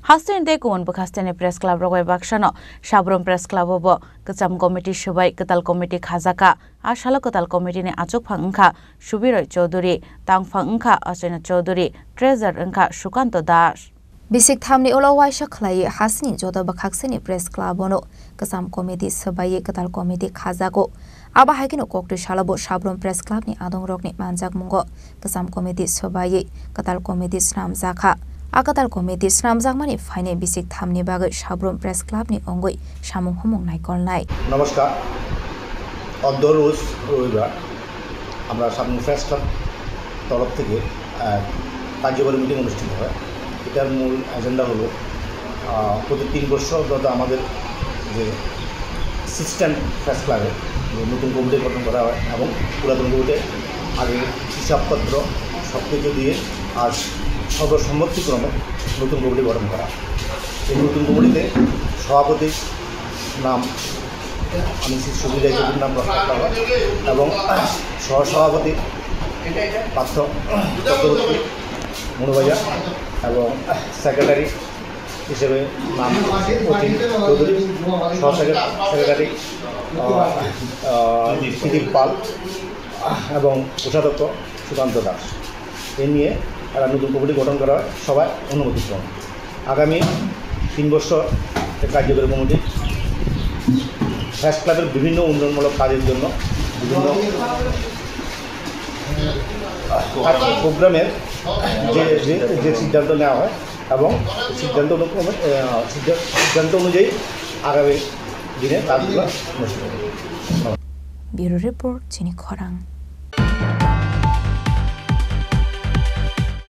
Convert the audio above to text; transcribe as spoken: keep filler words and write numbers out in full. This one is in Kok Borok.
Hasteni tei kubun bwkhasteni press club rok bai baksano Sabrum Press Club o bo kwcham committee swbai kwtal committee khajakha. A salo kwtal committee ni achukphang wngkha Subiroi Chowdhury, tangphang wngkha Achoina Chowdhury, treasurer wngkha Sukanto Das. Bisik thamni ulo waisa khlaiwi hasteni joto bwkhakseni press club ono kwcham committee swbaiwi kwtal committee khajago. Abo hai kheno koktwi salo bo Sabrum Press Club ni adongrokni manjakmungo kwcham committee swbaiwi kwtal committee swnamjakha. A kwtal committee swnamjakmani phainai bisik thamni bagwi Sabrum Press Club ni wngwi samung humung naikolnai. নমস্কার। অদ্য রোজ রবিবার আমরা Sabroom press club তরফ থেকে আহ, কার্যকরী মিটিং অনুষ্ঠিত হয়। এটার মূল এজেন্ডা হলো আহ, প্রতি তিন বছর অন্তত আমাদের যে সিস্টেম প্রেস ক্লাবে যে নতুন কমিটি গঠন করা হয় এবং পুরাতন কমিটি আগে হিসাবপত্র সব কিছু দিয়ে আজ সর্বসম্মতিক্রমে নতুন কমিটি গঠন করা। এই নতুন কমিটিতে সভাপতির নাম আমি শ্রী সুবিদায় চৌধুরীর নাম প্রস্তাব করা হয় এবং সহসভাপতি পার্থ চক্রবর্তী মনোবাজার এবং সেক্রেটারি হিসেবে নাম অচিন চৌধুরী, সহ সেক্রেটারি আহ, আহ, সুদীপ পাল এবং কোষাধ্যক্ষ সুকান্ত দাস। এ নিয়ে একটা নতুন কমিটি গঠন করা হয় সভায় অনুমতিক্রমে। আগামী তিন বছর এই কার্যকরী কমিটি প্রেস ক্লাবের বিভিন্ন উন্নয়নমূলক কাজের জন্য বিভিন্ন প্রোগ্রামের যে যে যে সিদ্ধান্ত নেওয়া হয় এবং সিদ্ধান্ত অনুক্রমে আহ, সিদ্ধান্ত সিদ্ধান্ত অনুযায়ী আগামী দিনে কাজগুলো অনুষ্ঠিত হবে। Bureau Report, Chini Khorang.